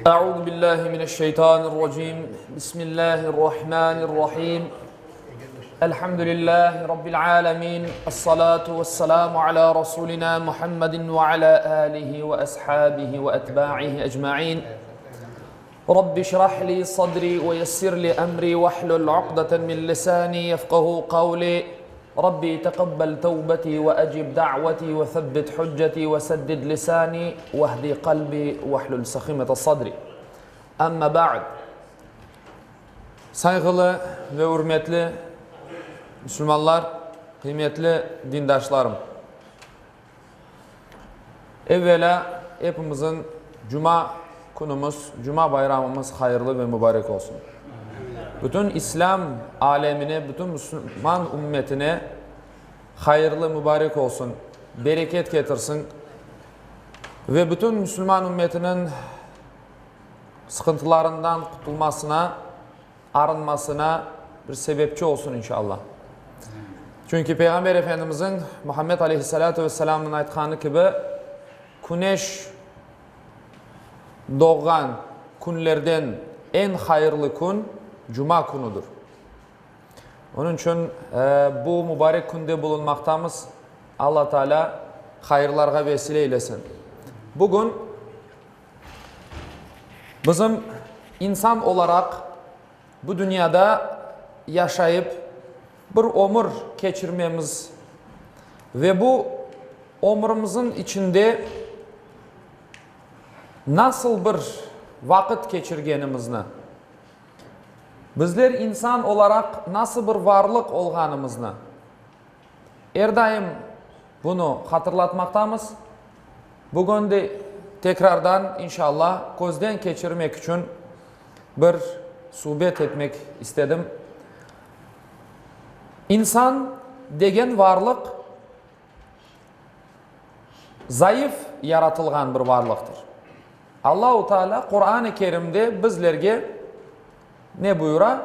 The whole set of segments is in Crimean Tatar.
Euzu billahi mineşşeytanirracim. Bismillahirrahmanirrahim. Elhamdülillahi rabbil alamin. Essalatu vesselamu ala rasulina Muhammedin ve ala alihi ve ashabihi ve etba'ihi ecmaîn. Rabbi şrah li sadri ve yessir li emri vehlul uqdeten min lisani yefqahu kavli. Rabbi teqabbel tevbeti ve ecib da'veti ve sebbit hücceti ve seddid lisani vehdi kalbi vehlul sahimete sadri. Amma ba'd. Sayğılı ve ürmetli Müslümanlar, qıymetli dindaşlarım. Evvelâ epimizin Cuma künümiz, Cuma bayramımız hayırlı ve mübarek olsun. Bütün İslâm alemine, bütün müslüman ümmetine hayırlı, mübarek olsun, bereket ketirsin ve bütün müslüman ümmetiniñ sıqıntılarından qutulmasına, arınmasına bir sebepçi olsun inşallah. Çünki Peyğamber Efendimizin Muhammed aleyhissalâtu vesselâmnıñ aytqanı kibi, küneş doğğan künlerden eñ hayırlı kün cuma künüdir. Onıñ içün bu mübarek künde bulunmaqtamız. Alla Tealâ hayırlarğa vesile eylesin. Bugün Bizim insan olaraq bu dünyada yaşayıp bir ömür keçirmemiz ve bu ömrümizin içinde nasıl bir vaqıt keçirgenimizni, bizler insan olaraq nasıl bir varlıq olğanımıznı Er daim bunı hatırlatmaqtamız. Bugün de tekrardan, inşallah, közden keçirmek içün bir subet etmek istedim. İnsan degen varlıq zayıf yaratılğan bir varlıqtır. Allahu Teala Quran-ı Kerimde bizlerge ne buyura?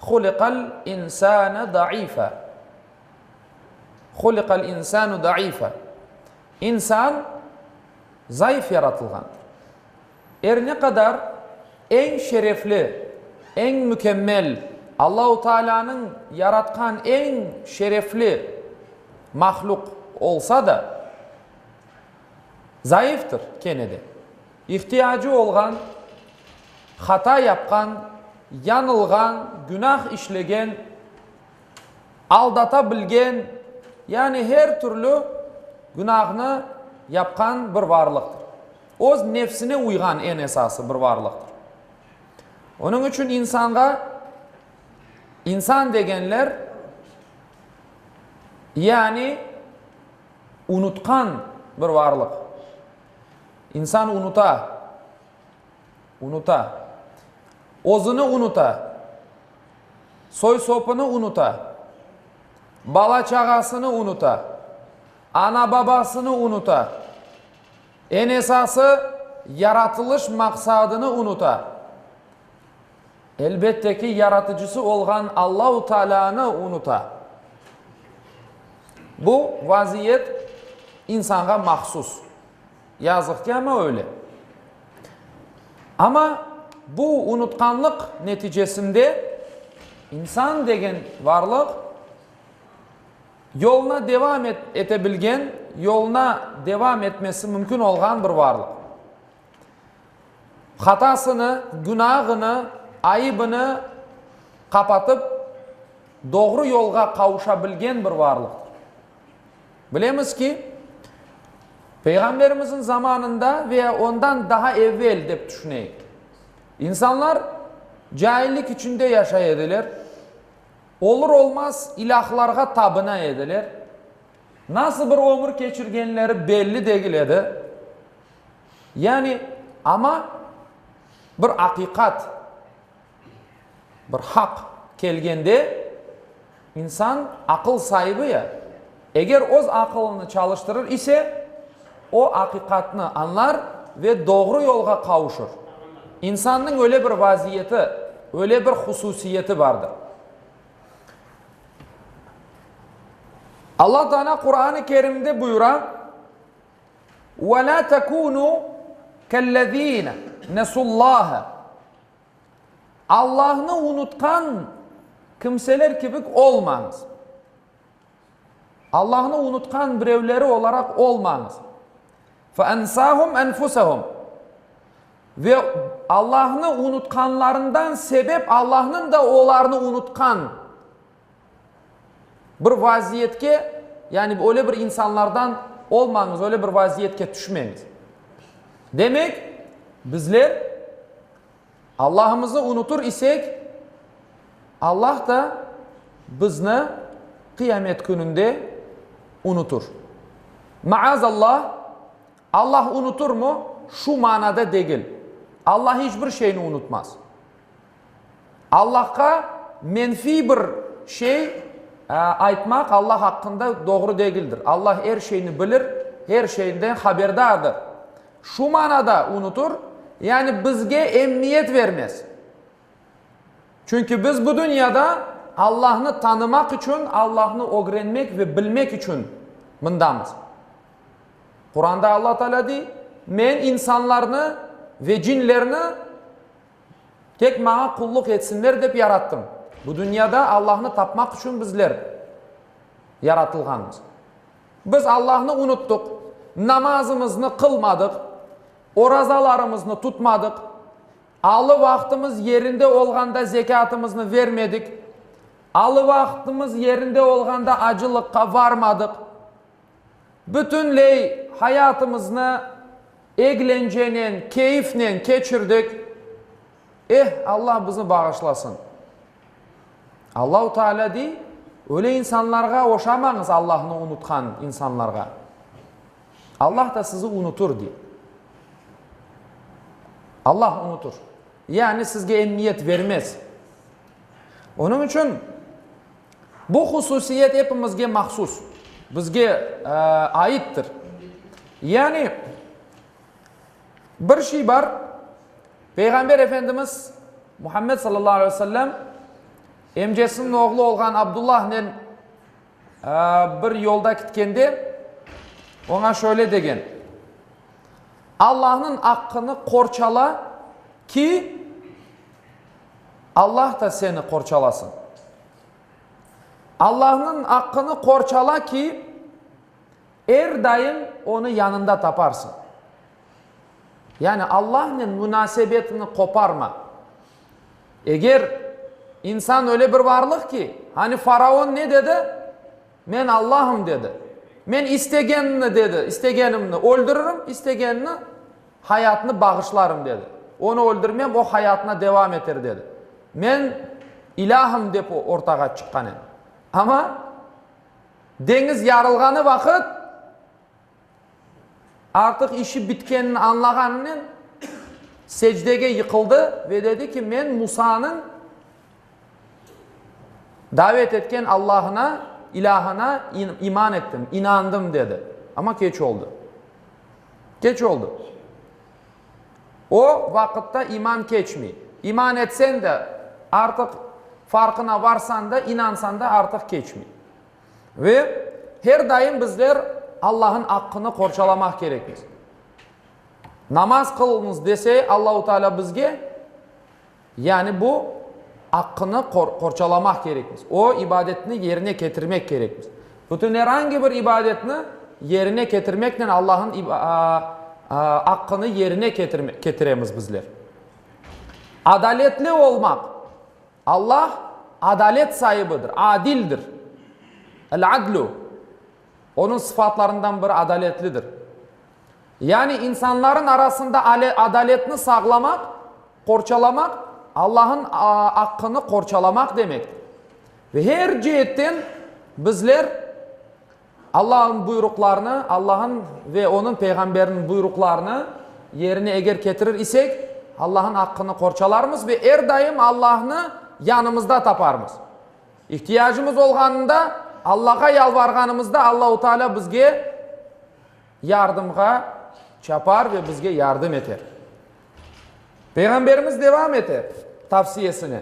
Huliqal insane daifa. Huliqal insanu daifa. İnsan zayıf yaratılğandır. Er ne qadar eñ şerefli, eñ mükemmel, Allahu Taalanıñ yaratqan eñ şerefli mahlüq olsa da, zayıftır kene de. İhtiyacı olğan, hata yapqan, yañılğan, günah işlegen, aldata bilgen, yani her türlü günahnı yapqan bir varlıqtır. Öz nefsine uyğan eñ esası bir varlıqtır. Onıñ içün insanğa insan degenler, yani unutqan bir varlıq. İnsan unuta, unuta. Özüni unuta. Soy-sopunı unuta. Bala-çağasını unuta. Ana-babasını unuta. Eñ esası, yaratılış maqsadını unuta. Elbette ki, yaratıcısı olğan Allahu Taalânı unuta. Bu vaziyet insanğa mahsus. Yazıq ki, amma öyle. Amma bu unutqanlıq neticesinde insan degen varlıq yoluna devam ete bilgen, yoluna devam etmesi mümkün olğan bir varlıq. Hatasını, günahını, ayıbını qapatıp, doğru yolğa qavuşa bilgen bir varlıqtır. Bilemiz ki, Peyğamberimizniñ zamanında ve ondan daha evel dep tüşüneyik, insanlar caillik içinde yaşay ediler, olur-olmaz ilâhlarğa tabına ediler, nasıl bir ömür keçirgenleri belli degil edi. Yani, amma bir aqiqat, bir haq kelgende, insan aqıl saibi ya, eger öz aqılını çalıştırır ise, o aqiqatnı añlar ve doğru yolğa qavuşır. İnsannıñ öyle bir vaziyeti, öyle bir hususiyeti bardır. Alla Teala Quran-ı Kerimde buyura, Ve lâ tekûnû kellezîne. nesullâhe, Allahnı unutqan kimseler kibik olmañız. Allahnı unutqan birevleri olaraq olmañız. Feensâhum enfusehum, Ve Allahnı unutqanlarından sebep Allahnıñ da olarnı unutqan bir vaziyetke, yani öyle bir insanlardan olmañız, öyle bir vaziyetke tüşmeñiz. Demek, bizler Allahımıznı unutur isek, Allah da bizni qıyamet kününde unutur. Maazallah, Allah unuturmı? Şu manada degil. Allah iç bir şeyni unutmaz. Allahqa menfiy bir şey aytmaq Allah aqqında doğru degildir. Allah er şeyni bilir, er şeyden haberdardır. Şu manada unutur, yani bizge emniyet vermez. Çünki biz bu dünyada Allahnı tanımaq içün, Allahnı ögrenmek ve bilmek içün mındamız. Quranda Alla Teala dey, Men insanlarnı ve cinlerni tek maña qulluq etsinler dep yarattım. Bu dünyada Allahnı tapmaq içün bizler yaratılğanmız. Biz Allahnı unuttıq, namazımıznı qılmadıq, orazalarımıznı tutmadıq, alı vaqtımız yerinde olğanda zekâtımıznı vermedik, alı vaqtımız yerinde olğanda acılıqqa varmadıq. Bütünley hayatımıznı eglencenen, keyfnen keçirdik. Eh, Alla bizni bağışlasın. Allahu Teala dey, öyle insanlarğa oşamañız, Allahnı unutqan insanlarğa. Allah da sizi unutur, dey. Allah unutur. Yani sizge emniyet vermez. Onıñ içün bu hususiyet epimizge mahsus, bizge aittir. Yani bir şey bar, Peyğamber Efendimiz Muhammed sallallahu aleyhi ve sellem emcesiniñ oğlu olğan Abdullahnen bir yolda kitkende oña şöyle degen, Allahnıñ aqqını qorçala ki, Allah da seni qorçalasın. Allahnıñ aqqını qorçala ki, er daim onı yanında taparsıñ. Yani Allahnen munasebetini qoparma. Eger insan öyle bir varlıq ki, hani faraon ne dedi? Men Allahım dedi. Men istegenini, dedi, istegenimni öldüririm, istegenini hayatını bağışlarım, dedi. Onı öldürmem, o hayatına devam eter, dedi. Men ilâhım dep ortağa çıqqan edi. Amma deñiz yarılğanı vaqıt Artıq işi bitkenini añlağanınen, secdege yıqıldı ve dedi ki, Men Musanıñ davet etken Allahına, ilâhına iman ettim, inandım, dedi. Amma keç oldı. Keç oldı. O vaqıtta iman keçmey. İman etsen de, artıq farqına varsan da, inansan da, artıq keçmey. Ve her daim bizler Allah'ın aqqını qorçalamaq kerekmiz. Namaz qılıñız dese Allahu Teala bizge, yani bu aqqını qorçalamaq kerekmiz. O ibadetni yerine ketirmek kerekmiz. Bütün er angi bir ibadetni yerine ketirmeknen Allah'ın aqqını yerine ketiremiz bizler. Adaletli olmaq. Allah adalet saibidir, adildir. El-Adlu, Onıñ sıfatlarından biri adaletlidir. Yani insanların arasında adaletni sağlamaq, qorçalamaq, Allah'ın aqqını qorçalamaq demektir. Ve her ceetten bizler Allah'ın buyruqlarını, Allah'ın ve Onıñ Peyğamberiniñ buyruqlarını yerine eger ketirir isek, Allah'ın aqqını qorçalarmız ve er daim Allahnı yanımızda taparmız. İhtiyacımız olğanında Allah'a yalvarğanımızda Allahu Teala bizge yardımğa çapar ve bizge yardım eter. Peyğamberimiz devam ete tavsiyesine.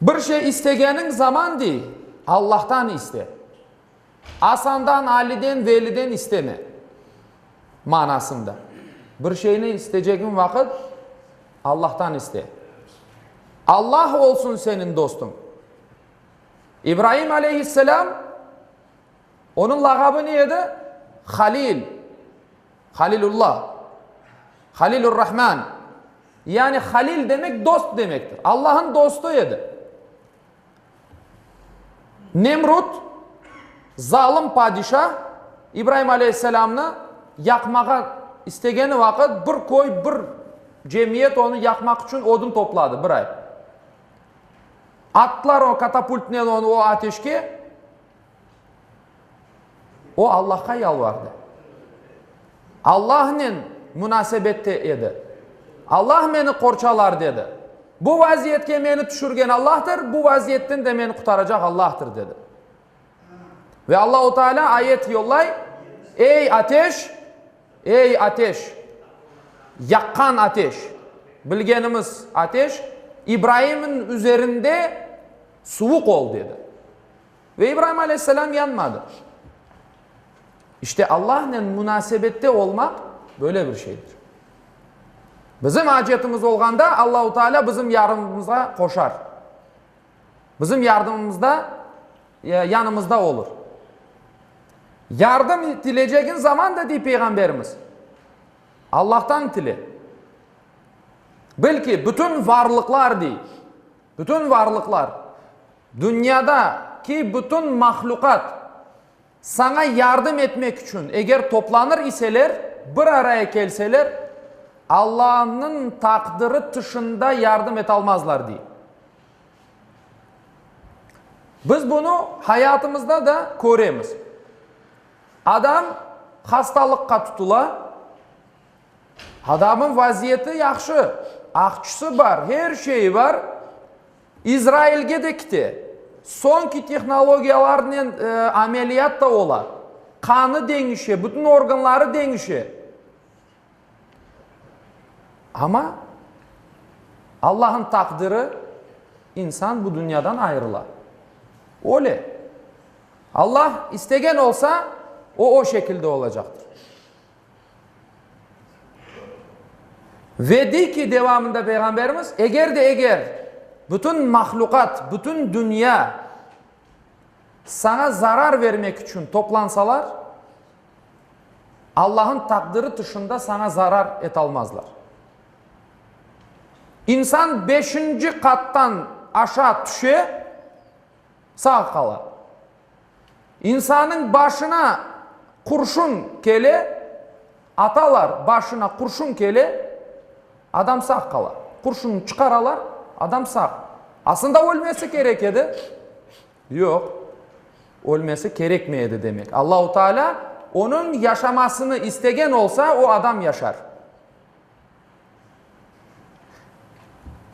Bir şey istegeniñ zaman, dey, Allahtan iste. Asandan, Aliden, Veliden isteme, manasında. Bir şeyni istecegiñ vaqıt, Allahtan iste. Allah olsun seniñ dostuñ. İbraim aleyhisselâm, onıñ lağabı ne edi? Halil, Halilullah, Halilurrahman. Yani Halil demek dost demektir. Allah'ın dostu edi. Nemrut, zalım padişa, İbraim aleyhisselâmnı yaqmağa istegeni vaqıt bir köy, bir cemiyet onı yaqmaq içün odun topladı bir ay. Attılar o katapultnen onı o ateşke, o Allahqa yalvardı. Allahnen munasebette edi. Allah meni qorçalar dedi. Bu vaziyetke meni tüşürgen Allahtır, bu vaziyetten de meni qutaracaq Allahtır dedi. Ve Allahu Teala ayet yollay, Ey ateş, ey ateş, yaqqan ateş, bilgenimiz ateş, İbraimniñ üzerinde suvuq ol dedi. Ve İbraim aleyhisselam yanmadı. İşte Allahnen munasebette olmaq böyle bir şeydir. Bizim acetimiz olğanda Allahu Teala bizim yardımımızğa qoşar. Bizim yardımımızda yanımızda olur. Yardım tilecegiñ zaman da, dey Peyğamberimiz, Allahtan tile. Bil ki, bütün varlıqlar, dey, bütün varlıqlar, dünyada ki bütün mahlüqat saña yardım etmek içün eger toplanır iseler, bir araya kelseler, Allahnıñ taqdiri tışında yardım etalmazlar, dey. Biz bunı hayatımızda da köremiz. Adam hastalıqqa tutula, adamın vaziyeti yahşı, aqçısı bar, her şeyi bar, İsrailge de kite, soñki tehnologiyalarnen ameliyat da ola, qanı deñişe, bütün organları deñişe. Amma Allah'ın taqdiri insan bu dünyadan ayırıla. Öle. Allah istegen olsa, o o şekilde olacaqtır. Ve dey ki devamında Peyğamberimiz, eger de eger bütün mahlüqat, bütün dünya saña zarar vermek içün toplansalar, Allah'ın taqdiri tışında saña zarar etalmazlar. İnsan beşinci qattan aşağı tüşe, sağ qala. İnsanıñ başına qurşun kele, atalar, başına qurşun kele, adam sağ qala. Qurşunnı çıqaralar, adam sağ. Aslında ölmesi kerek edi. Yoq, ölmesi kerekmey edi demek. Allahu Teala onıñ yaşamasını istegen olsa, o adam yaşar.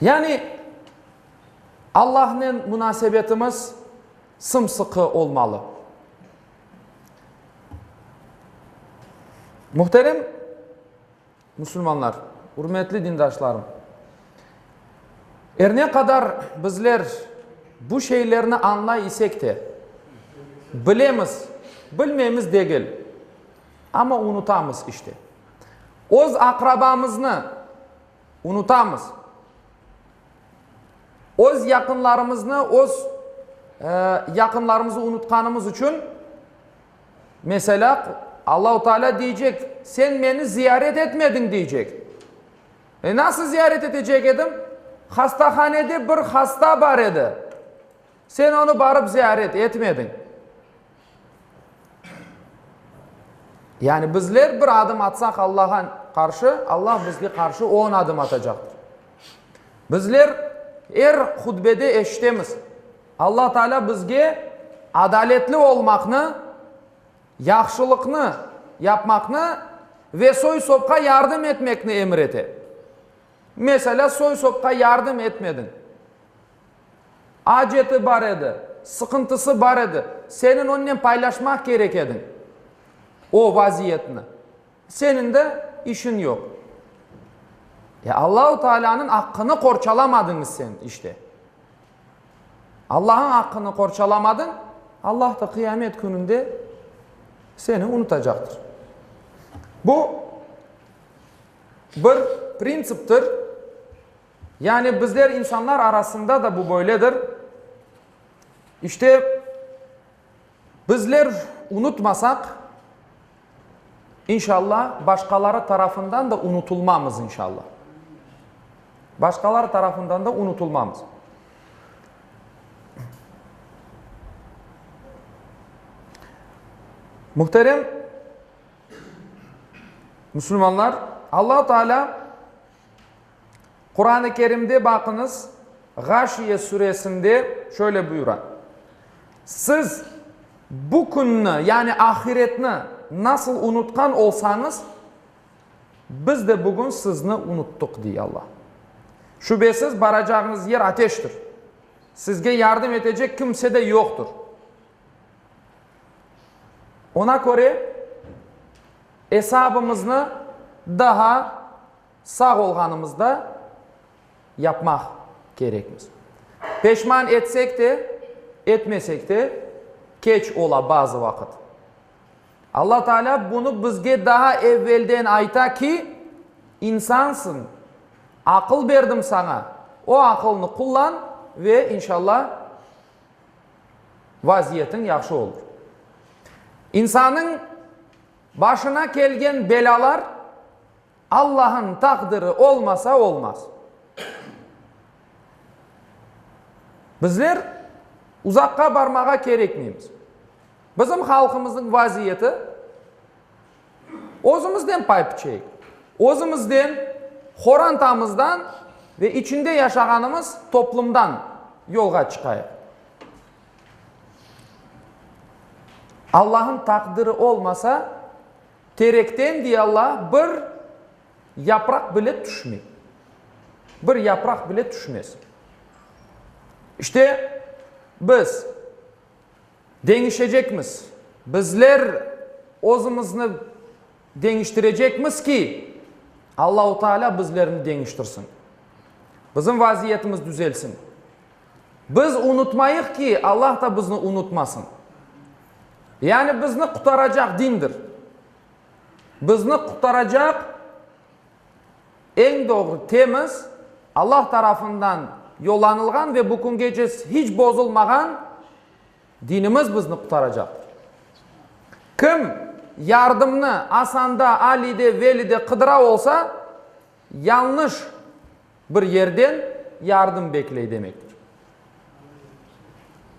Yani, Allahnen munasebetimiz sım-sıqı olmalı. Muhterem musulmanlar, ürmetli dindaşlarım, er ne qadar bizler bu şeylerni añlay isek de, bilemiz, bilmeymiz degil, amma unutamız işte. Öz aqrabamıznı unutamız. Öz yaqınlarımıznı, öz yaqınlarımızı unutqanımız içün, meselâ, Allahu Teala deycek, sen meni ziyaret etmediñ, deycek. E, nasıl ziyaret etecek edim? Hastahanede bir hasta bar edi. Sen onı barıp ziyaret etmediñ. Yani bizler bir adım atsaq Allah'a qarşı, Allah bizge qarşı on adım atacaqtır. Bizler er hutbede eşitemiz, Allah Teala bizge adaletli olmaqnı, yahşılıqnı yapmaqnı ve soy-sopqa yardım etmekni emir ete. Meselâ, soy-sopqa yardım etmediñ. Aceti bar edi, sıqıntısı bar edi, seniñ onnen paylaşmaq kerek ediñ o vaziyetni. Seniñ de işiñ yoq. E, Allahu Teala'nıñ aqqını qorçalamadıñız sen, işte. Allah'ın aqqını qorçalamadıñ, Allah da qıyamet kününde seni unutacaqtır. Bu. bir printsiptir. Yani bizler insanlar arasında da bu böyledir. İşte, bizler unutmasaq, inşallah, başqaları tarafından da unutulmamız, inşallah. Başqaları tarafından da unutulmamız. Muhterem musulmanlar, Allahu Teala Quran-ı Kerimde baqıñız, Ğaşiye suresinde şöyle buyura, Siz bu künni, yani ahiretni nasıl unutqan olsañız, biz de bugün sizni unuttıq, dey Alla. Şübesiz, baracağıñız yer ateştir. Sizge yardım etecek kimse de yoqtır. Ona köre, esabımıznı daha sağ olğanımızda yapmaq kerekmiz. Peşman etsek de, etmesek de, keç ola bazı vaqıt. Alla Teala bunı bizge daa evvelden ayta ki, insansıñ, aqıl berdim saña, o aqılnı qullan ve inşalla vaziyetiñ yahşı olur. İnsanıñ başına kelgen belâlar Allah'ın taqdiri olmasa olmaz. Bizler uzaqqa barmağa kerekmeymiz. Bizim halqımıznıñ vaziyeti özümizden pay piçeyik. Özümizden, horantamızdan ve içinde yaşağanımız toplumdan yolğa çıqayıq. Allah'ın taqdiri olmasa, Terekten, dey Alla, bir yapraq bile tüşmey. Bir yapraq bile tüşmez. İşte, biz deñişecekmiz. Bizler özümizni deñiştirecekmiz ki, Allahu Teala bizlerni deñiştirsin. Bizim vaziyetimiz düzelsin. Biz unutmayıq ki, Allah da bizni unutmasın. Yani bizni qutaracaq dindir. Bizni qutaracaq eñ doğru, temiz, Allah tarafından yollanılğan ve bu küngece hiç bozulmağan dinimiz bizni qutaracaqtır. Kim yardımnı Asanda, Alide, Velide qıdıra olsa, yañlış bir yerden yardım bekley demektir.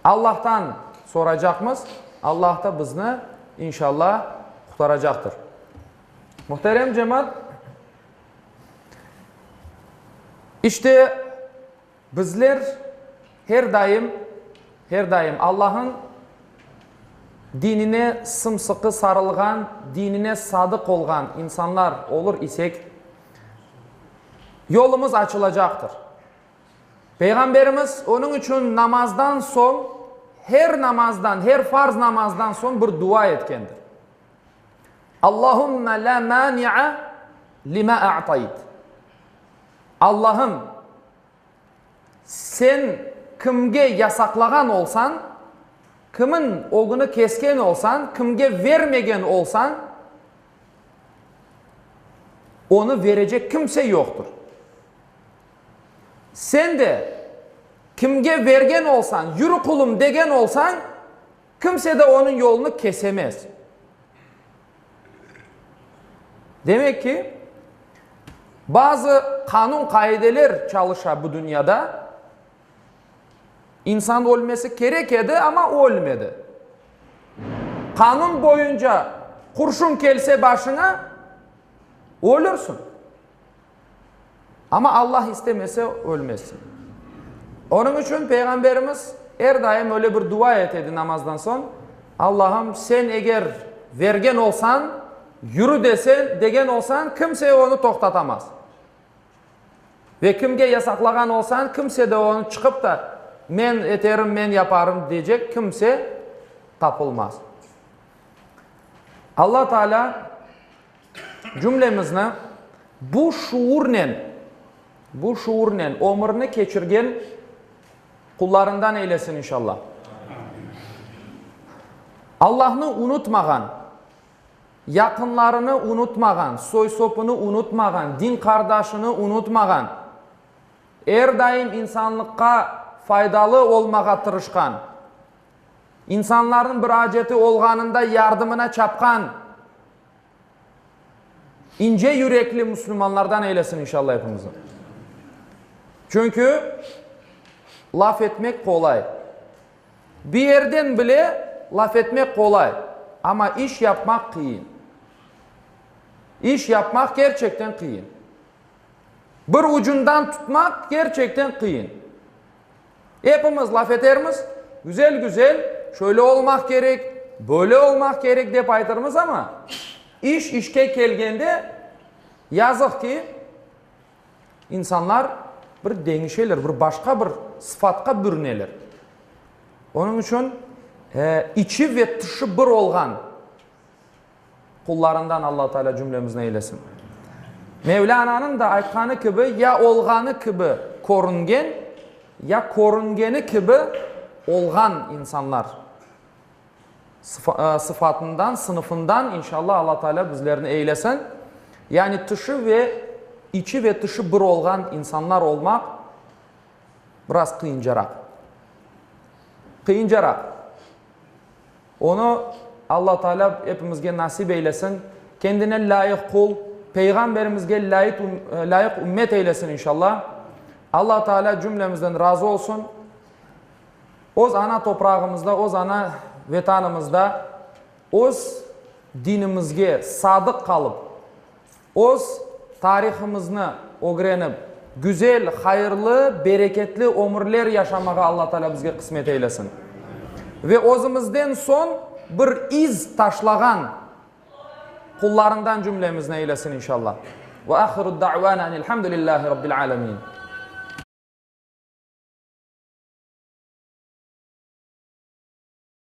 Allahtan soracaqmız, Allah da bizni, inşallah, qurtaracaqtır. Muhterem cemaat, işte, bizler her daim, her daim Allah'ın dinine sımsıqı sarılğan, dinine sadıq olğan insanlar olur isek, yolumız açılacaqtır. Peyğamberimiz onıñ içün namazdan soñ, her namazdan, her farz namazdan soñ bir dua etkendir. Allahümme la mani'a lima a'tayt. Allahım, Sen kimge yasaqlağan olsañ, kimin ögüni kesken olsañ, kimge vermegen olsañ, onı verecek kimse yoqtır. Sen de kimge vergen olsañ, yürü qulum degen olsañ, kimse de onıñ yolunı kesemez. Demek ki, bazı qanun-qaideler çalışa bu dünyada, insan ölmesi kerek edi, amma ölmedi. Qanun boyunca qurşun kelse başıña, ölürsün. Amma Allah istemese, ölmezsiñ. Onıñ içün Peyğamberimiz er daim öyle bir dua ete edi namazdan soñ, Allahım, sen eger vergen olsañ, yürü desen, degen olsañ, kimse onı toqtatamaz. Ve kimge yasaqlağan olsañ, kimse de onı çıqıp da, men eterim, men yaparım diyecek kimse tapılmaz. Allah Teala cümlemizni bu şuurnen, bu şuurnen ömürni keçirgen qullarından eylesin inşallah. Allahnı unutmağan, Yaqınlarını unutmağan, soy-sopunı unutmağan, din qardaşını unutmağan, er daim insanlıqqa faydalı olmağa tırışqan, insanlarnıñ bir aceti olğanında yardımına çapqan ince yürekli müslümanlardan eylesin inşallah epimizni. Çünki laf etmek qolay. Bir yerden bile laf etmek qolay, amma iş yapmaq qıyın. İş yapmaq kerçekten qıyın. Bir ucundan tutmaq kerçekten qıyın. Epimiz laf etermiz, güzel-güzel, şöyle olmaq kerek, böyle olmaq kerek dep aytırmız, amma iş işke kelgende, yazıq ki, İnsanlar bir deñişeler, bir başqa bir sıfatqa bürüneler. Onıñ içün içi ve tışı bir olğan qullarından Alla Teala cümlemizni eylesin. Mevlânanıñ da aytqanı kibi, ya olğanı kibi körüngen, ya körüngeni kibi olğan insanlar. Sıfatından, sınıfından inşallah Alla Teala bizlerni eylesin. Yani tışı ve içi ve tışı bir olğan insanlar olmaq biraz qıyıncaraq. Qıyıncaraq. Onı Alla Teala epimizge nasip eylesin. Kendine lâyıq qul, Peyğamberimizge lâyıq ümmet eylesin inşallah. Alla Teala cümlemizden razı olsun. Öz ana toprağımızda, öz ana Vetanımızda öz dinimizge sadıq qalıp, öz tarihımıznı ögrenip, güzel, hayırlı, bereketli ömürler yaşamağa Alla Taalâ bizge qısmet eylesin. Ve özümizden soñ bir iz taşlağan qullarından cümlemizni eylesin inşallah. Ve ahiru da'vana enelhamdülillahi rabbil alemin.